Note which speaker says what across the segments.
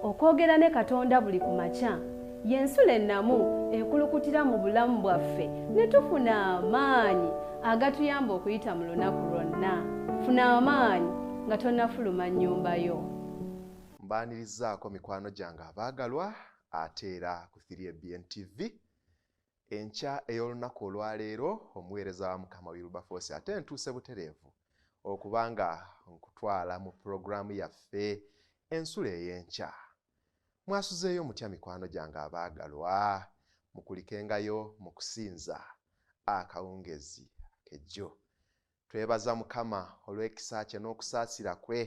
Speaker 1: Okwogera ne Katonda buli ku makya y'ensulo ennamu ekulukutira mu bulamu bwaffe ne tufuna amaanyi agatuyamba okuyita mu lunaku lwonna. Funa amaanyi nga tonnafuluma nnyumba yo.
Speaker 2: Mbaanirizzaako mikwano gyange abaagalwa ate era ku 3ABN TV enkya ey'olunaku olwaleero omuweereza wa Mukama Wilberforce ate ntuuse butereevu okuba nga nkutwala mu pulogulaamu yaffe ensulo ey'enkya. Mwasuzeeyo mutya mikwano gyange abaagalwa? Mukulikengayo mu kusinza akawungezi ak'ejjo. Twebaza Mukama olw'ekisa kye n'okusaasira kwe.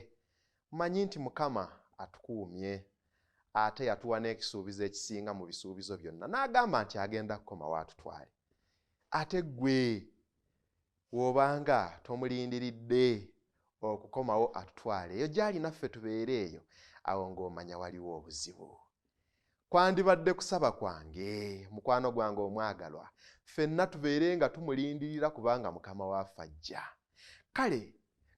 Speaker 2: Mmanyi nti Mukama atukuumye ate yatuwa n'ekisuubizo ekisinga mu bisuubizo byonna n'agamba nti agenda kukomawo atutwale. Ate ggwe w'obanga tomulindiridde okukomawo atutwale eyo gy'ali naffe tubeere eyo, awo ng'omanya waliwo obuzibu. Kwandibadde kusaba kwange, mukwano gwange omwagalwa, ffenna tubeere nga tumulindirira kubanga Mukama waffe ajja. Kale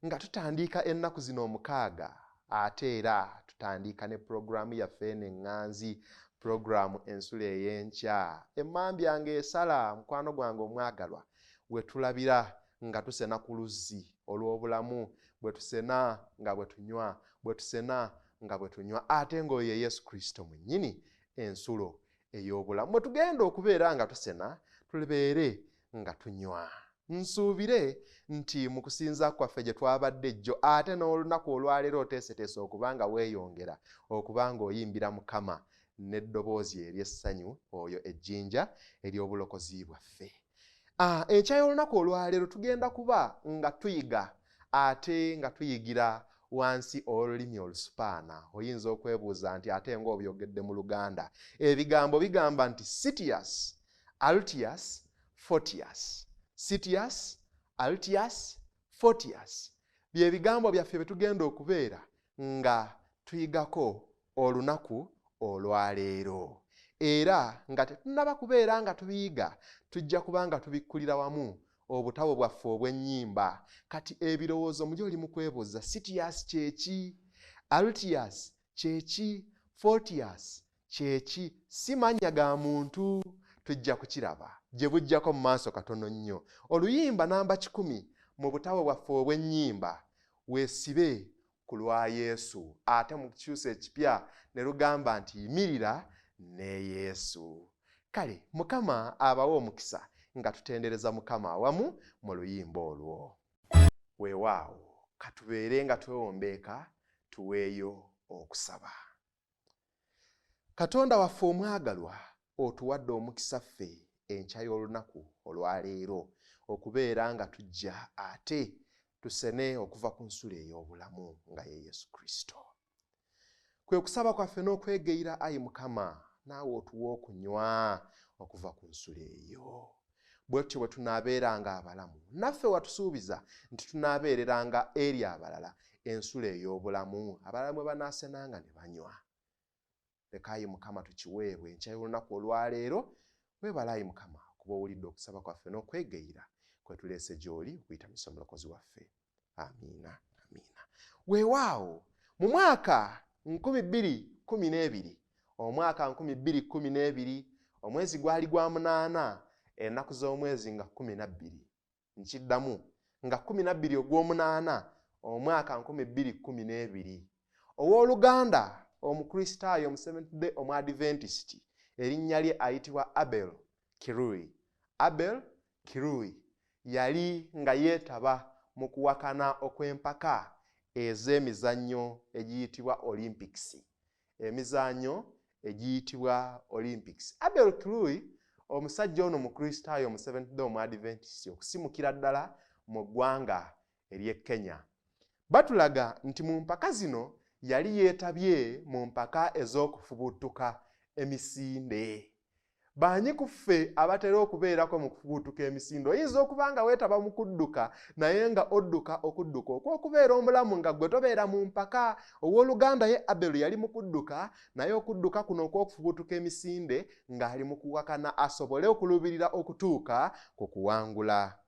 Speaker 2: nga tutandiika ennaku zino omukaaga, ate era tutandiika ne pulogulaamu yaffe eno eŋŋanzi, pulogulaamu ensulo ey'enkya. Emmambya ng'esala, mukwano gwange omwagalwa, we tulabira nga tusena ku luzzi olw'obulamu, bwe tusena nga bwe tunywa, bwe tusena nga bwe tunywa, ate ng'oyo ye Yesu Kristo mwennyini, ensulo ey'obulamu. Bwe tugenda okubeera nga tusena, tubeere nga tunywa. Nsuubire nti mu kusinza kwaffe gye twabadde jjo ate n'olunaku olwaleero oteeseteese okuba nga weeyongera okuba ng'oyimbira Mukama n'eddoboozi ery'essanyu, oyo ejjinja ery'obulokozi bwaffe. Enkya y'olunaku olwaleero tugenda kuba nga tuyiga ate nga tuyigira wansi olulimi Olusupaana. Oyinza okwebuuza nti ate ng'obyogedde mu Luganda. Ebigambo bigamba nti Citius, Altius, Fortius. Citius, Altius, Fortius bye bigambo byaffe bye tugenda okubeera nga tuyigako olunaku olwaleero. Era nga tetunnaba kubeera nga tubiyiga, tujja kuba nga tubikkulira wamu obutabo bwaffe obw'ennyimba. Kati ebirowoozo muli oli mu kwebuuza, Citius kye ki? Altius kye ki? Fortius kye ki? Si mannya ga muntu, tujja kukiraba gye bujjako mu maaso katono nnyo. Oluyimba namba 100 mu butabo bwaffe obw'ennyimba, weesibe ku lwa Yesu, ate mu kikyusa ekipya ne lugamba nti yimirira ne Yesu. Kale Mukama abawe omukisa nga tutendereza Mukama awamu mu luyimba olwo. Weewaawo katubeere nga twewombeeka tuweeyo okusaba. Katonda waffe omwagalwa, otuwadde omukisa ffe enkya y'olunaku olwaleero okubeera nga tujja ate tusene okuva ku nsulo ey'obulamu nga ye Yesu Kristo. Kwe kusaba kwaffe n'okwegeyira, ayi Mukama, naawe otuwe okunywa okuva ku nsulo eyo. Bwe tutyo bwe tunaabeeranga abalamu, naffe watusuubiza nti tunaabeereranga eri abalala ensulo ey'obulamu, abalala mwe banaasenanga ne banywa. Leka ayi Mukama tukiweebwe enkya y'olunaku olwaleero. Weebale ayi Mukama kuba owulidde okusaba kwaffe n'okwegeyira kwe tuleese gy'oli okuyita mu Yesu Omulokozi waffe. Amiina, amiina. Weewaawo mu mwaka 2012, omwaka 2012, omwezi gwali gwa 8, ennaku z'omwezi nga 12. Nkiddamu, nga 12 ogw'omunaana, omwaka 2012. Owooluganda Omukristaayo omu Seventh Day Omuadventist, erinnya lye ayitibwa Abel Kirui. Abel Kirui yali nga yeetaba mu kuwakana okw'empaka ez'emizannyo egiyitibwa Olympics. Emizannyo egiyitibwa Olympics. Abel Kirui, omusajja ono Mukristaayo omu Seventh Day Omuadventist okusimukira ddala mu ggwanga ery'e Kenya. Batulaga nti mu mpaka zino yali yeetabye mu mpaka ez'okufubutuka emisinde. Baanyi ku ffe abatera okubeerako mu kufubutuka emisinde? Oyinza okuba nga weetaba mu kudduka, naye nga odduka okudduka okw'okubeera omulamu nga ggwe tobeera mu mpaka. Owooluganda ye Abel yali mu kudduka, naye okudduka kuno okw'okufubutuka emisinde ng'ali mu kuwakana asobole okuluubirira okutuuka ku kuwangula.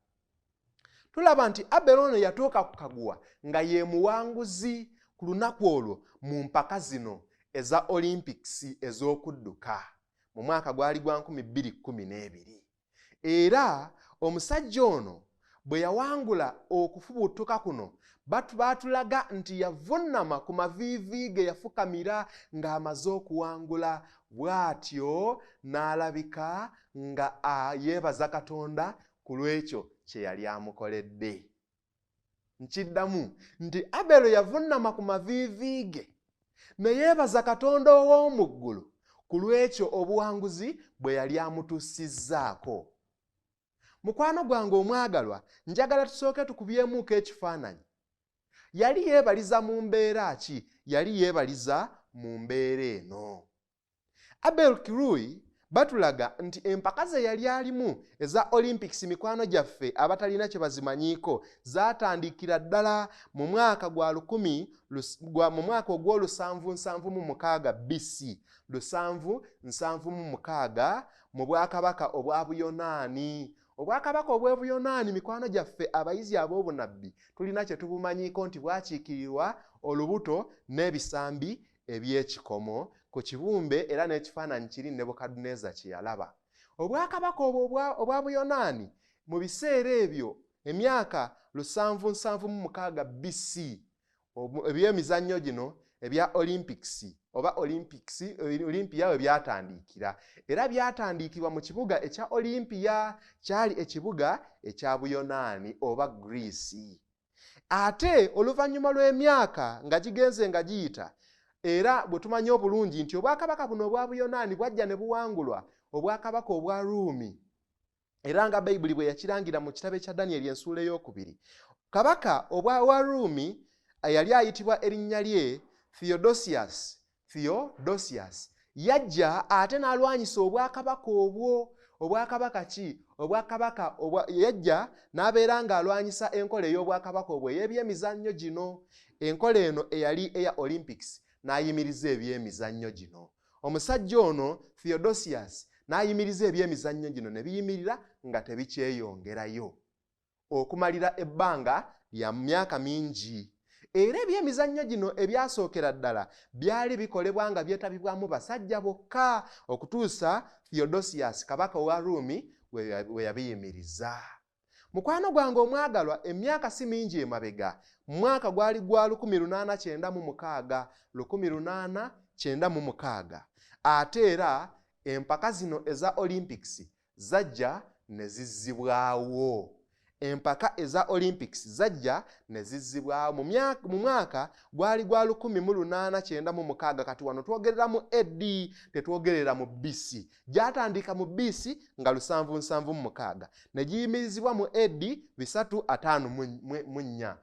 Speaker 2: Tulaba nti Abel ono yatuuka ku kaguwa nga ye muwanguzi ku lunaku olwo mu mpaka zino eza Olympics ez'okudduka mu mwaka gwali gwa 2012. Era omusajja ono bwe yawangula okufubutuka kuno, baatulaga nti yavunnama ku maviivi ge, yafukamira ng'amaze okuwangula, bw'atyo n'alabika nga yeebaza Katonda ku lw'ekyo kye yali amukoledde. Nkiddamu nti Abelo yavunnama ku maviivi ge ne yeebaza Katonda ow'omu ggulu ku lw'ekyo obuwanguzi bwe yali amutuusizzaako. Mukwano gwange omwagalwa, njagala tusooke tukubyemuuko ekifaananyi. Yali yeebaliza mu mbeera ki? Yali yeebaliza mu mbeera eno. Abel Kirui batulaga nti empaka ze yali alimu eza Olympics, mikwano gyaffe abatalina kye bazimanyiiko, zaatandikira ddala mu mwaka gwa lukumi mu mwaka ogw'olusanvu nsanvu mu mukaaga BC, 776, mu bwakabaka obwa Buyonaani. Obwakabaka obw'Ebuyonaani, mikwano gyaffe abayizi ab'obunabbi, tulina kye tubumanyiiko nti bwakiikirirwa olubuto n'ebisambi eby'ekikomo ku kibumbe era n'ekifaananyi kiri Nebukadduneeza kye yalaba. Obwakabaka obwo obwa Buyonaani mu biseera ebyo, emyaka 776 BC, ebyemizannyo gino ebya Olympics oba Olympics, Olympia we byatandikira, era byatandikibwa mu kibuga ekya Olympia, kyali ekibuga ekya Buyonaani oba Greece. Ate oluvannyuma lw'emyaka nga gigenze nga giyita, era bwe tumanyi obulungi nti obwakabaka buno obwa Buyonaani bwajja ne buwangulwa obwakabaka obwa Ruumi, era nga Bayibuli bwe yakirangira mu kitabo ekya Daniyeri ensuula ey'okubiri, kabaka obwa wa Ruumi yali ayitibwa erinnya lye Theodosius. Theodosius yajja ate n'alwanyisa obwakabaka obwo. Obwakabaka ki? Obwakabaka yajja n'abeera ng'alwanyisa enkola ey'obwakabaka obwo ey'ebyemizannyo gino, enkola eno eyali eya Olympics, n'ayimiriza ebyemizannyo gino. Omusajja ono Theodosius n'ayimiriza ebyemizannyo gino ne biyimirira nga tebikyeyongerayo okumalira ebbanga lya myaka mingi. Era ebyemizannyo gino ebyasookera ddala byali bikolebwa nga byetabibwamu basajja bokka, okutuusa Theodosius kabaka owa Ruumi we yabiyimiriza. Mukwano gwange omwagalwa, emyaka si mingi emabega, mwaka gwali gwa 1896, 1896, ate era empaka zino eza Olympics zajja ne zizzibwawo. Empaka eza Olympics zajja ne zizzibwawo mu mwaka gwali gwa 1896. Kati wano twogerera mu AD, tetwogerera mu BC. Gyatandika mu BC nga 776, ne giyimirizibwa mu AD 354,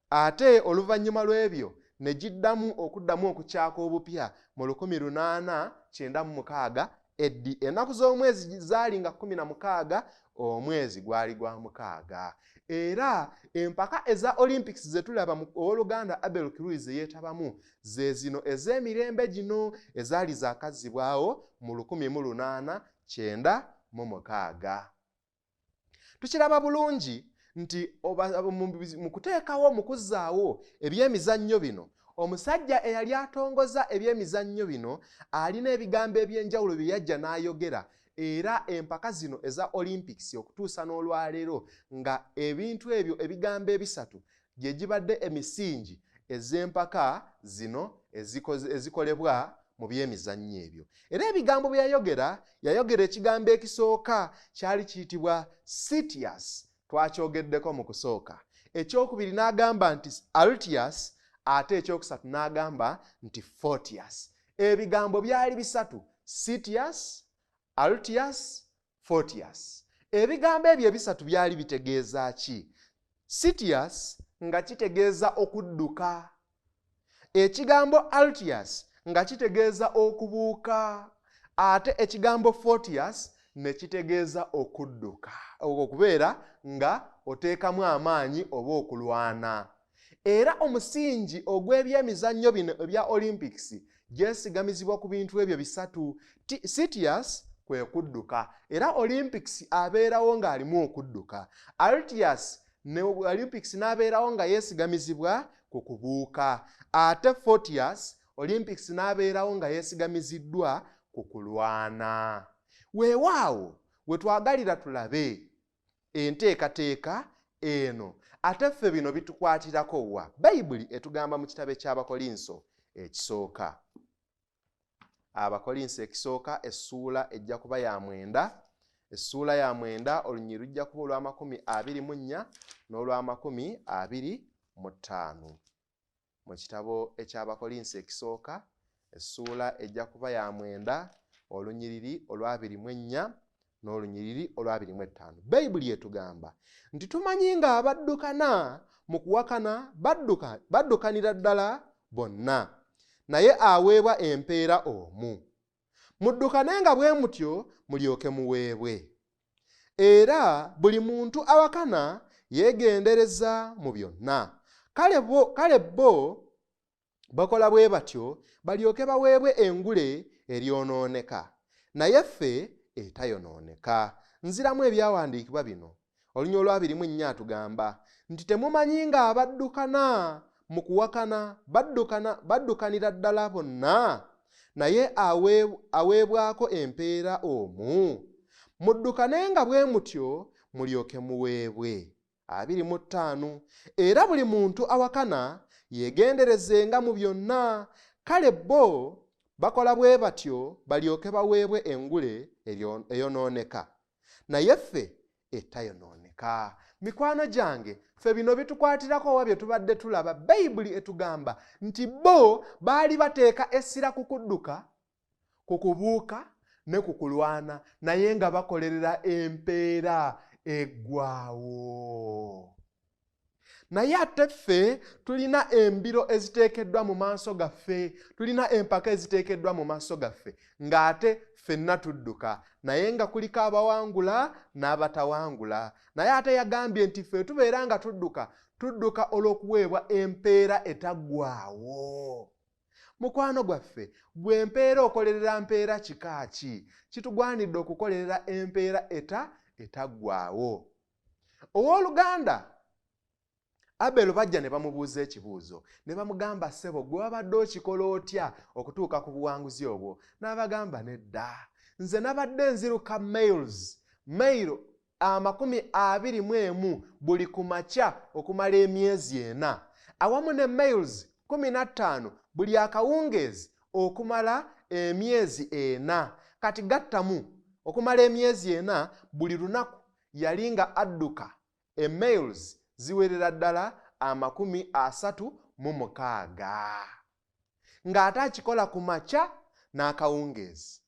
Speaker 2: ate oluvannyuma lw'ebyo ne giddamu okuddamu okukyaka obupya mu 1896 AD. Ennaku z'omwezi zaali nga 16, omwezi gwali gwa mukaaga. Era empaka eza Olympics ze tulaba owooluganda Abel Kirui ze yeetabamu ze zino ez'emirembe gino ezaali zaakazzibwawo mu 1896. Tukiraba bulungi nti mu kuteekawo, mu kuzzaawo ebyemizannyo bino, omusajja eyali atongoza ebyemizannyo bino alina ebigambo ebyenjawulo bye yajja n'ayogera. Era empaka zino eza Olympics okutuusa n'olwaleero nga ebintu ebyo, ebigambo ebisatu, gye gibadde emisingi ez'empaka zino ezikolebwa mu byemizannyo ebyo. Era ebigambo bye yayogera, yayogera ekigambo ekisooka kyali kiyitibwa Citius, twakyogeddeko mu kusooka. Ekyokubiri n'agamba nti Altius, ate ekyokusatu n'agamba nti Fortius. Ebigambo byali bisatu: Citius, Altius, Fortius. Ebigambo ebyo ebisatu byali bitegeeza ki? Citius nga kitegeeza okudduka, ekigambo Altius nga kitegeeza okubuuka, ate ekigambo Fortius ne kitegeeza okudduka, okubeera nga oteekamu amaanyi oba okulwana. Era omusingi ogw'ebyemizannyo bino ebya Olympics gyesigamizibwa ku bintu ebyo bisatu. Citius kwe kudduka, era Olympics abeerawo ng'alimu okudduka. Altius ne Olympics n'abeerawo nga yeesigamizibwa ku kubuuka, ate Fortius Olympics n'abeerawo nga yeesigamiziddwa ku kulwana. Weewaawo we twagalira tulabe enteekateeka eno, ate ffe bino bitukwatirako wa? Bayibuli etugamba mu kitabo eky'Abakolinso ekisooka, Abakolinso ekisooka, essuula ejja kuba ya 9, essuula ya 9, olunyiriri lujja kuba olw'amakumi abiri mu nnya n'olw'amakumi abiri mu ttaano. Mu kitabo eky'Abakolinso ekisooka, essuula ejja kuba ya 9, olunyiriri olw'abiri mu ennya n'olunyiriri olw'abiri mu ettaano. Bayibuli etugamba nti tumanyi ng'abaddukana mu kuwakana baddukanira ddala bonna, naye aweebwa empeera omu. Muddukane nga bwe mutyo mulyoke muweebwe. Era buli muntu awakana yeegendereza mu byonna. Kale bo bakola bwe batyo balyoke baweebwe engule eryonooneka, naye ffe etayonooneka. Nziramu ebyawandiikibwa bino. Olunyiriri olw'abiri mu ennya atugamba nti temumanyi ng'abaddukana mu kuwakana baddukanira ddala bonna, naye aweebwako empeera omu. Muddukane nga bwe mutyo mulyoke muweebwe. 25. Era buli muntu awakana yeegenderezenga mu byonna. Kale bo bakola bwe batyo balyoke baweebwe engule eyonooneka, naye ffe etayonooneka. Mikwano gyange, ffe bino bitukwatirako wa bye tubadde tulaba? Bayibuli etugamba nti bo baali bateeka essira ku kudduka, ku kubuuka ne ku kulwana, naye nga bakolerera empeera eggwawo. Naye ate ffe tulina embiro eziteekeddwa mu maaso gaffe, tulina empaka eziteekeddwa mu maaso gaffe, ng'ate ffenna tudduka, naye nga kuliko abawangula n'abatawangula. Naye ate yagambye nti ffe tubeera nga tudduka, tudduka olw'okuweebwa empeera etaggwaawo. Mukwano gwaffe, gwe empeera okolerera mpeera kika ki? Kitugwanidde okukolerera empeera etaggwaawo. Owooluganda Abel bajja ne bamubuuza ekibuuzo, ne bamugamba, ssebo gwe wabadde okikola otya okutuuka ku buwanguzi obwo? N'abagamba, nedda, nze nabadde nziruka miles, mailo 21 buli ku makya okumala emyezi 4, awamu ne miles 15 buli akawungeezi okumala emyezi 4. Kati gattamu okumala emyezi 4 buli lunaku yali nga adduka emails ziwerera ddala 36, ng'ate akikola ku makya n'akawungeezi.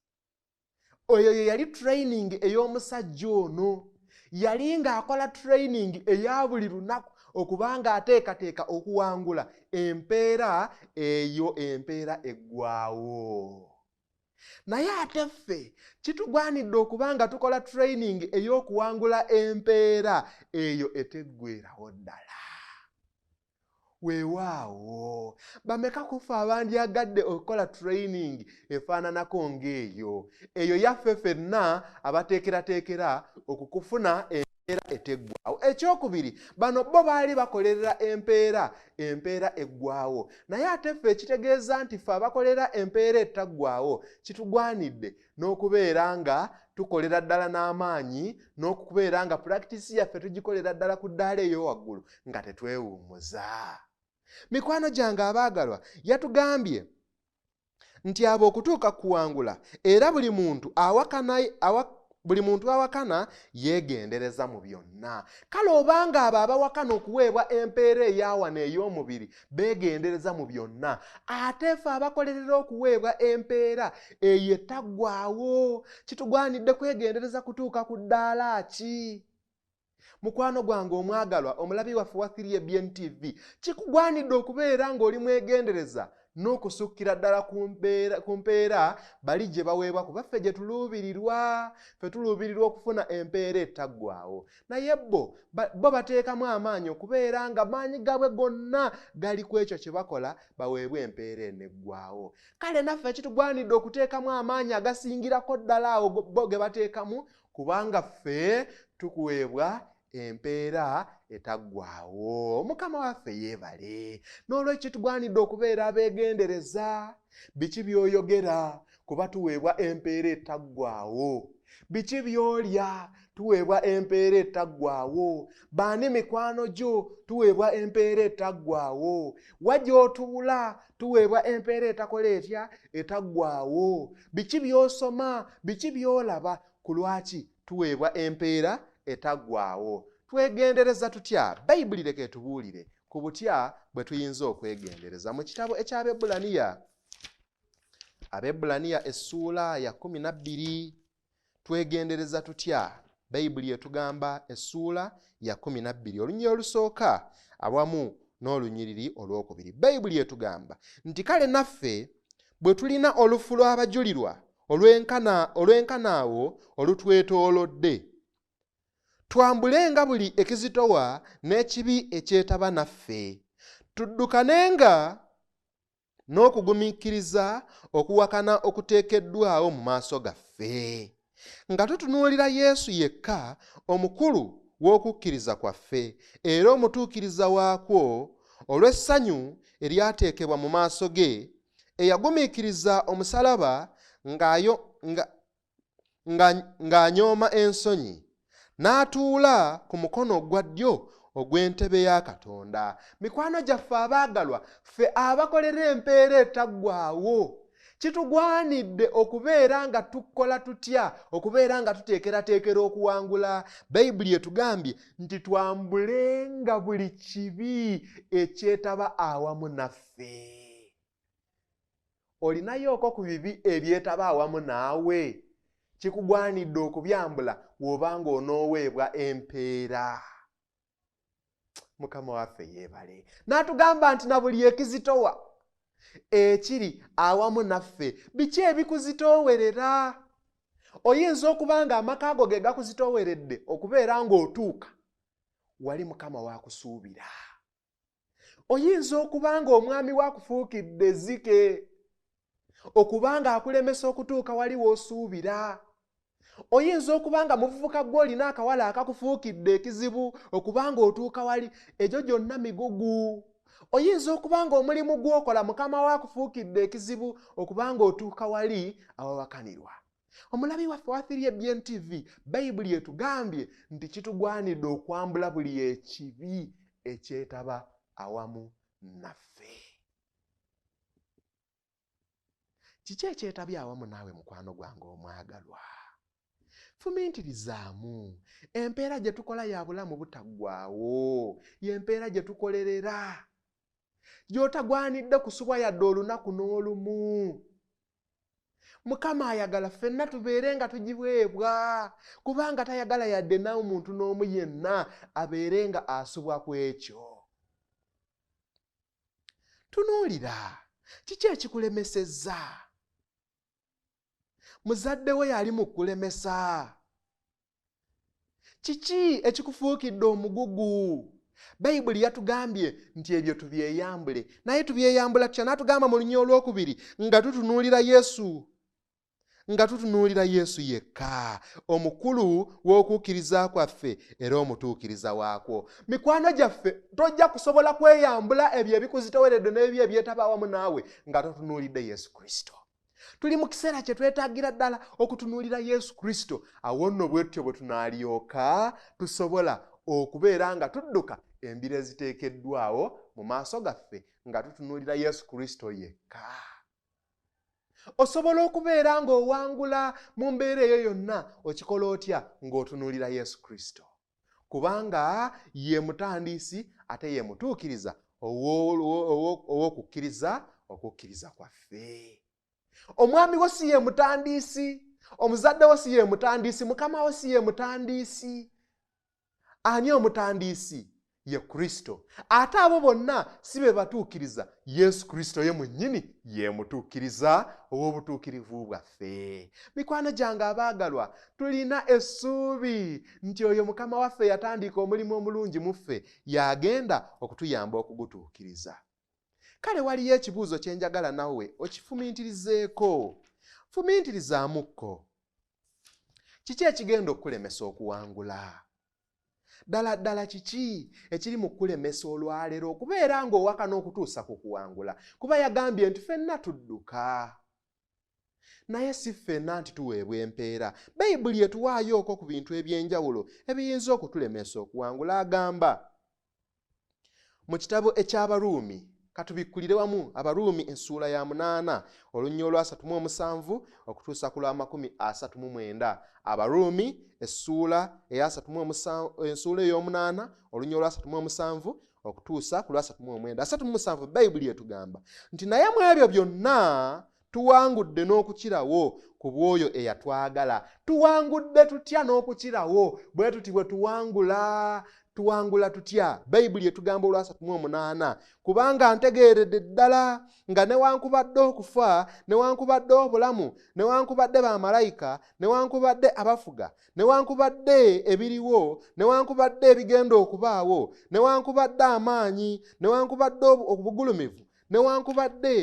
Speaker 2: Oyo ye yali training ey'omusajja ono. Yali ng'akola training eya buli lunaku okubanga ateekateeka okuwangula empeera eyo, empeera eggwawo. Naye ate ffe kitugwanidde okuba nga tukola training ey'okuwangula empeera eyo eteggwerawo ddala. Weewaawo, bameka ku ffe abandyagadde okukola training efaananako ng'eyo? Eyo yaffe ffenna abateekerateekera okukufuna empeera eteggwawo. Ekyokubiri, bano bo baali bakolerera empeera eggwawo, naye ate ffe ekitegeeza nti ffe abakolera empeera etaggwawo kitugwanidde n'okubeera nga tukolera ddala n'amaanyi, n'okubeera nga practice yaffe tugikolera ddala ku ddaala ey'owaggulu nga tetwewummuza. Mikwano gyange abaagalwa, yatugambye nti abo okutuuka kuwangula, era buli muntu awakana yeegendereza mu byonna. Kale obanga abo abawakana okuweebwa empeera eyawano ey'omubiri beegendereza mu byonna, ate ffe abakolerera okuweebwa empeera eyo etaggwaawo kitugwanidde kwegendereza kutuuka ku ddaala ki? Mukwano gwange omwagalwa, omulabi waffe wa 3ABN TV, kikugwanidde okubeera ng'oli mwegendereza n'okusukkira ddala ku mpeera bali gye baweebwa, kuba ffe gye tuluubirirwa. Ffe tuluubirirwa okufuna empeera etaggwaawo, naye bo bateekamu amaanyi okubeera nga maanyi gaabwe gonna gali ku ekyo kye bakola baweebwe empeera eneggwaawo. Kale naffe kitugwanidde okuteekamu amaanyi agasingirako ddala awo bo ge bateekamu, kubanga ffe tukuweebwa empeera etaggwaawo. Mukama waffe yeebale. N'olwekyo tugwanidde okubeera abeegendereza. Biki by'oyogera? Kuba tuweebwa empeera etaggwaawo. Biki by'olya? Tuweebwa empeera etaggwaawo. Baani mikwano gyo? Tuweebwa empeera etaggwaawo. Wa gy'otuula? Tuweebwa empeera etakola etya? Etaggwaawo. Biki by'osoma? Biki by'olaba? Ku lwaki tuweebwa empeera etaggwaawo? Twegendereza tutya? Bayibuli leka etubuulire ku butya bwe tuyinza okwegendereza. Mu kitabo eky'Abebbulaniya, Abebbulaniya essuula ya 12, twegendereza tutya? Bayibuli etugamba essuula ya 12, olunyiriri olusooka awamu n'olunyiriri olwokubiri. Bayibuli etugamba nti kale naffe bwe tulina olufu lw'abajulirwa olwenkana awo olutwetoolodde, twambulenga buli ekizitowa n'ekibi ekyetaba naffe, tuddukanenga n'okugumiikiriza okuwakana okuteekeddwawo mu maaso gaffe, nga tutunuulira Yesu yekka omukulu w'okukkiriza kwaffe era omutuukiriza waakwo, olw'essanyu eryateekebwa mu maaso ge, eyagumiikiriza omusalaba ng'anyooma ensonyi, n'atuula ku mukono ogwa ddyo ogw'entebe ya Katonda. Mikwano gyaffe abaagalwa, ffe abakolera empeera etaggwaawo, kitugwanidde okubeera nga tukola tutya? Okubeera nga tuteekerateekera okuwangula. Bayibuli etugambye nti twambulenga buli kibi ekyetaba awamu naffe. Olinayooko ku bibi ebyetaba awamu naawe? Kikugwanidde okubyambula bw'obanga onooweebwa empeera. Mukama waffe yeebale. N'atugamba nti na buli ekizitowa ekiri awamu naffe. Biki ebikuzitoowerera? Oyinza okuba nga amaka ago ge gakuzitooweredde okubeera ng'otuuka wali Mukama wakusuubira. Oyinza okuba nga omwami wakufuukidde ezzike, okuba nga akulemesa okutuuka wali w'osuubira. Oyinza okuba nga muvubuka gwe olina akawala akakufuukidde ekizibu okuba nga otuuka wali, egyo gyonna migugu. Oyinza okuba nga omulimu gw'okola Mukama wakufuukidde ekizibu okuba nga otuuka wali awawakanirwa. Omulabi waffe wa 3ABN TV, Bayibuli etugambye nti kitugwanidde okwambula buli ekibi ekyetaba awamu naffe. Kiki ekyetabye awamu naawe mukwano gwange omwagalwa? Fumiitirizaamu. Empeera gye tukola ya bulamu butaggwaawo, y'empeera gye tukolerera, gy'otagwanidde kusubwa yadde olunaku n'olumu. Mukama ayagala ffenna tubeere nga tugiweebwa, kubanga tayagala yadde n'omuntu n'omu yenna abeere nga asubwa ku ekyo. Tunuulira kiki ekikulemesezza? Muzadde we yali mu kulemesa. Kiki ekikufuukidde omugugu? Bayibuli yatugambye nti ebyo tubyeyambule, naye tubyeyambula tutya? N'atugamba mu lunya olwokubiri nga tutunuulira Yesu, nga tutunuulira Yesu yekka omukulu w'okukkiriza kwaffe era omutuukiriza waakwo. Mikwano gyaffe, tojja kusobola kweyambula ebyo ebikuzitoweredde n'ebyo ebyetaba awamu naawe nga totunuulidde Yesu Kristo. Tuli mu kiseera kye twetaagira ddala okutunuulira Yesu Kristo. Awo nno bwe tutyo bwe tunaalyoka tusobola okubeera nga tudduka embiro eziteekeddwawo mu maaso gaffe nga tutunuulira Yesu Kristo yekka. Osobola okubeera ng'owangula mu mbeera eyo yonna. Okikola otya? Ng'otunuulira Yesu Kristo, kubanga ye mutandiisi ate ye mutuukiriza ow'okukkiriza okukkiriza kwaffe. Omwami wo si ye mutandiisi, omuzadde wo si ye mutandiisi, mukama wo si ye mutandiisi. Ani omutandiisi? Ye Kristo. Ate abo bonna si be batuukiriza, Yesu Kristo ye mwennyini ye mutuukiriza ow'obutuukirivu bwaffe. Mikwano gyange abaagalwa, tulina essuubi nti oyo Mukama waffe yatandika omulimu omulungi mu ffe y'agenda okutuyamba okugutuukiriza. Kale waliyo ekibuuzo kye njagala nawe okifumiitirizeeko. Fumiitirizaamuko. Kiki ekigenda okukulemesa okuwangula? Ddala ddala kiki ekiri mu kukulemesa olwaleero okubeera ng'owakana okutuusa ku kuwangula? Kuba yagambye nti ffenna tudduka, naye si ffenna nti tuweebwa empeera. Bayibuli etuwaayooko ku bintu eby'enjawulo ebiyinza okutulemesa okuwangula. Agamba mu kitabo eky'Abaruumi, katubikkulire wamu Abaruumi essuula ya 8 olunnya olwa 37 okutuusa ku lwa 39. Abaruumi essuula ey'omunaana olunnya olwa 37 okutuusa ku lwa 39. 37 Bayibuli etugamba nti naye mu ebyo byonna tuwangudde n'okukirawo ku bw'oyo eyatwagala. Tuwangudde tutya n'okukirawo? Bwe tuti bwe tuwangula. Tuwangula tutya? Bayibuli etugamba olwa 38, kubanga ntegeeredde ddala nga newankubadde okufa, newankubadde obulamu, newankubadde bamalayika, newankubadde abafuga, newankubadde ebiriwo, newankubadde ebigenda okubaawo, newankubadde amaanyi, newankubadde obugulumivu, newankubadde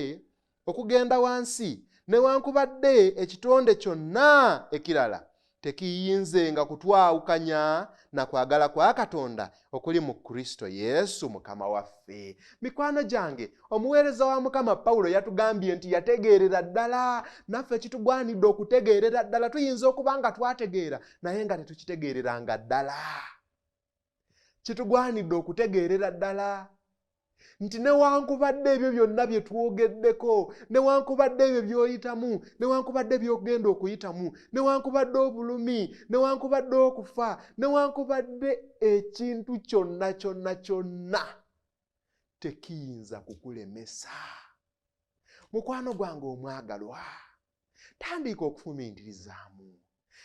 Speaker 2: okugenda wansi, newankubadde ekitonde kyonna ekirala, tekiyinzenga kutwawukanya na kwagala kwa Katonda okuli mu Kristo Yesu Mukama waffe. Mikwano gyange, omuweereza wa Mukama Pawulo yatugambye nti yategeerera ddala. Naffe kitugwanidde okutegeerera ddala. Tuyinza okuba nga twategeera naye nga tetukitegeereranga ddala. Kitugwanidde okutegeerera ddala nti newankubadde ebyo byonna bye twogeddeko, newankubadde ebyo by'oyitamu, newankubadde by'ogenda okuyitamu, newankubadde obulumi, newankubadde okufa, newankubadde ekintu kyonna kyonna kyonna, tekiyinza kukulemesa. Mukwano gwange omwagalwa, tandika okufumiitirizaamu.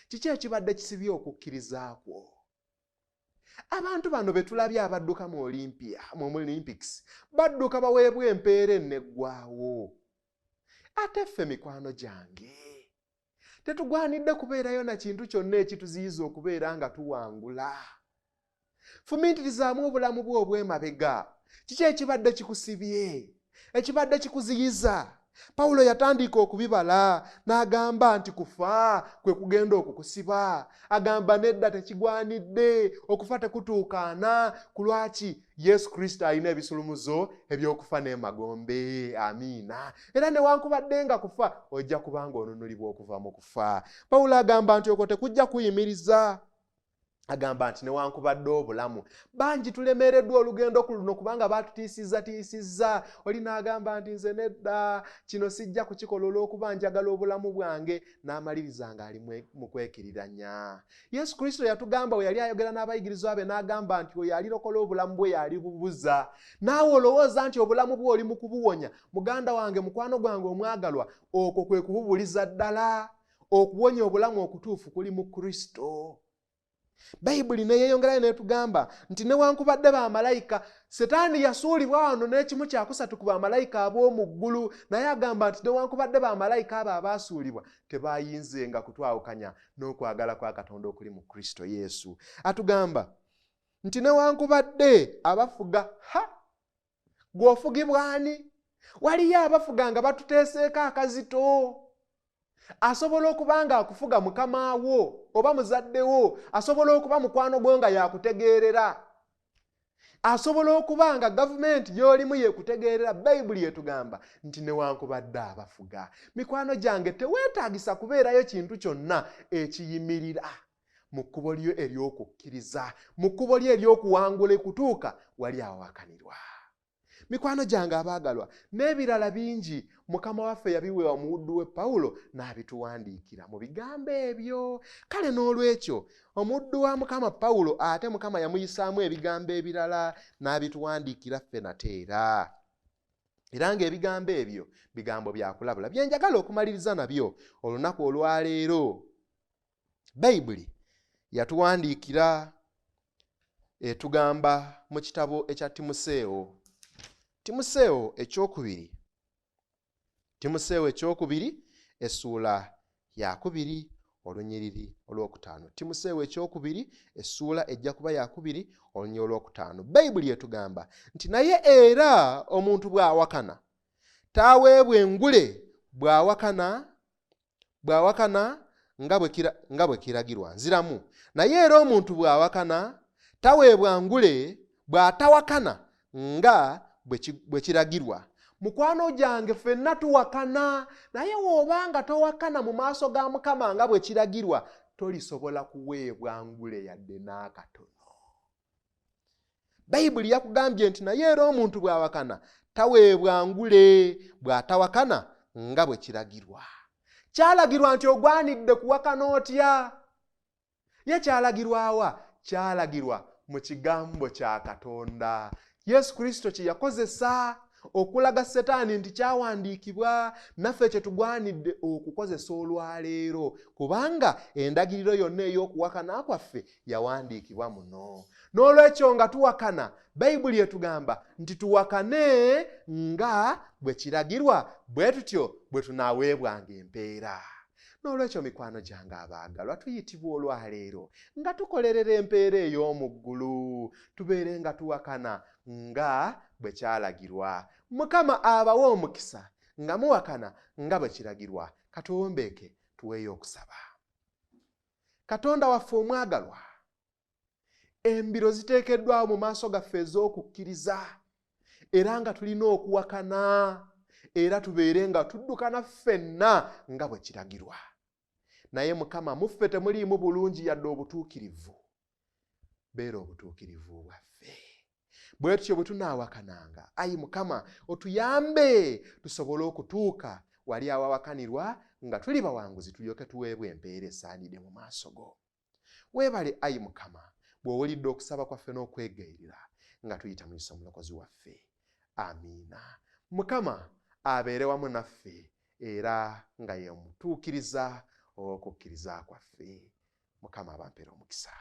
Speaker 2: Kiki ekibadde kisibye okukkiriza kwo? Abantu bano be tulabye abadduka mu Olympia, mu Olympics, badduka baweebwa empeera eneggwawo. Ate ffe mikwano gyange, tetugwanidde kubeerayo na kintu kyonna ekituziyiza okubeera nga tuwangula. Fumiitirizaamu obulamu bwo obw'emabega. Kiki ekibadde kikusibye, ekibadde kikuziyiza? Pawulo yatandika okubibala n'agamba nti kufa kwe kugenda okukusiba. Agamba nedda, tekigwanidde, okufa tekutuukaana. Ku lwaki? Yesu Kristo alina ebisulumuzo ebyokufa n'emagombe. Amiina. Era newankubadde nga kufa, ojja kubanga onunulibwa okuva mu kufa. Pawulo agamba nti okwo tekujja kuyimiriza. Agamba nti newankubadde obulamu, bangi tulemereddwa olugendo ku luno kubanga baatutiisizza. Oli n'agamba nti nze nedda, kino sijja kukikola olw'okuba njagala obulamu bwange, n'amaliriza ng'ali mu kwekiriranya. Yesu Kristo yatugamba bwe yali ayogera n'abayigirizwa be, n'agamba nti oyo alirokola obulamu bwe yalibubuza. Naawe olowooza nti obulamu bwe oli mu kubuwonya? Muganda wange, mukwano gwange omwagalwa, okwo kwe kububuliza ddala. Okuwonya obulamu okutuufu kuli mu Kristo. Bayibuli neyeeyongerayo n'etugamba nti newankubadde bamalayika, Setaani yasuulibwa wano n'ekimu kyakusatu ku bamalayika ab'omu ggulu, naye agamba nti newankubadde bamalayika abo abaasuulibwa tebayinzenga kutwawukanya n'okwagala kwa Katonda okuli mu Kristo Yesu. Atugamba nti newankubadde abafuga, ha, gw'ofugibwa ani? Waliyo abafuga nga batuteeseeko akazito. Asobola okuba nga akufuga mukama wo oba muzadde wo, asobola okuba mukwano gwo nga yakutegeerera, asobola okuba nga gavumenti gy'olimu yekutegeerera. Bayibuli etugamba nti newankubadde abafuga. Mikwano gyange, teweetaagisa kubeerayo kintu kyonna ekiyimirira mu kkubo lyo ery'okukkiriza, mu kkubo lyo ery'okuwangula ekutuuka wali awakanirwa. Mikwano gyange abaagalwa, n'ebirala bingi Mukama waffe yabiwewa omuwuddu we Pawulo n'abituwandiikira mu bigambo ebyo. Kale n'olwekyo omuddu wa Mukama Pawulo ate Mukama yamuyisaamu ebigambo ebirala n'abituwandiikira ffe nate era. Era ng'ebigambo ebyo bigambo bya kulabula bye njagala okumaliriza nabyo olunaku olwaleero. Bayibuli yatuwandiikira etugamba mu kitabo ekya Timoseewo. Timoseewo ekyokubiri, Timoseewo ekyokubiri essuula yakubiri olunyiriri olwokutaano. Timoseewo ekyokubiri essuula ejja kuba yakubiri olunyiriri olwokutaano. Bayibuli etugamba nti naye era omuntu bw'awakana taaweebwa engule, bw'awakana nga bwe kiragirwa. Nziramu, naye era omuntu bw'awakana Taweebwa ngule bw'atawakana nga bwe kiragirwa. Mukwano gyange, ffenna tuwakana, naye w'obanga towakana mu maaso ga Mukama nga bwe kiragirwa, tolisobola kuweebwa ngule yadde n'akatono. Bayibuli yakugambye nti naye era omuntu bw'awakana taweebwa ngule bw'atawakana nga bwe kiragirwa. Kyalagirwa nti ogwanidde kuwakana otya? Ye kyalagirwawa? Kyalagirwa mu kigambo kya Katonda. Yesu Kristo kye yakozesa okulaga Setaani nti kyawandiikibwa, naffe kye tugwanidde okukozesa olwaleero, kubanga endagiriro yonna ey'okuwakana kwaffe yawandiikibwa muno. N'olwekyo nga tuwakana, Bayibuli etugamba nti tuwakane nga bwe kiragirwa, bwe tutyo bwe tunaaweebwanga empeera. N'olwekyo mikwano gyange abaagalwa, tuyitibwa olwaleero nga tukolerera empeera ey'omu ggulu, tubeere nga tuwakana nga bwe kyalagirwa. Mukama abawe omukisa nga muwakana nga bwe kiragirwa. Katuwombeeke tuweeyo okusaba. Katonda waffe omwagalwa, embiro ziteekeddwawo mu maaso gaffe ez'okukkiriza, era nga tulina okuwakana, era tubeere nga tuddukana ffenna nga bwe kiragirwa. Naye Mukama, muffe temuliimu bulungi yadde obutuukirivu. Beera obutuukirivu bwaffe. Bwe tutyo bwe tunaawakananga, ayi Mukama, otuyambe tusobole okutuuka wali awawakanirwa nga tuli bawanguzi, tulyoke tuweebwe empeera esaanidde mu maaso go. Weebale ayi Mukama bw'owulidde okusaba kwaffe n'okwegayirira nga tuyita mu Yesu omulokozi waffe. Amiina. Mukama abeere wamu naffe era nga ye mutuukiriza ow'okukkiriza kwaffe. Mukama abampeere omukisa.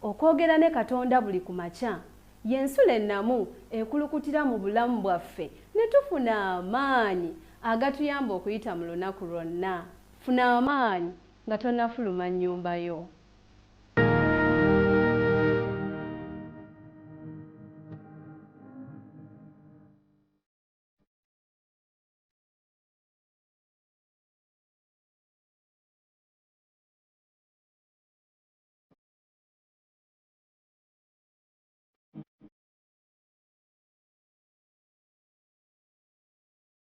Speaker 1: Okwogera ne Katonda buli ku makya y'ensulo ennamu ekulukutira mu bulamu bwaffe ne tufuna amaanyi agatuyamba okuyita mu lunaku lwonna. Funa amaanyi nga tonnafuluma nnyumba yo.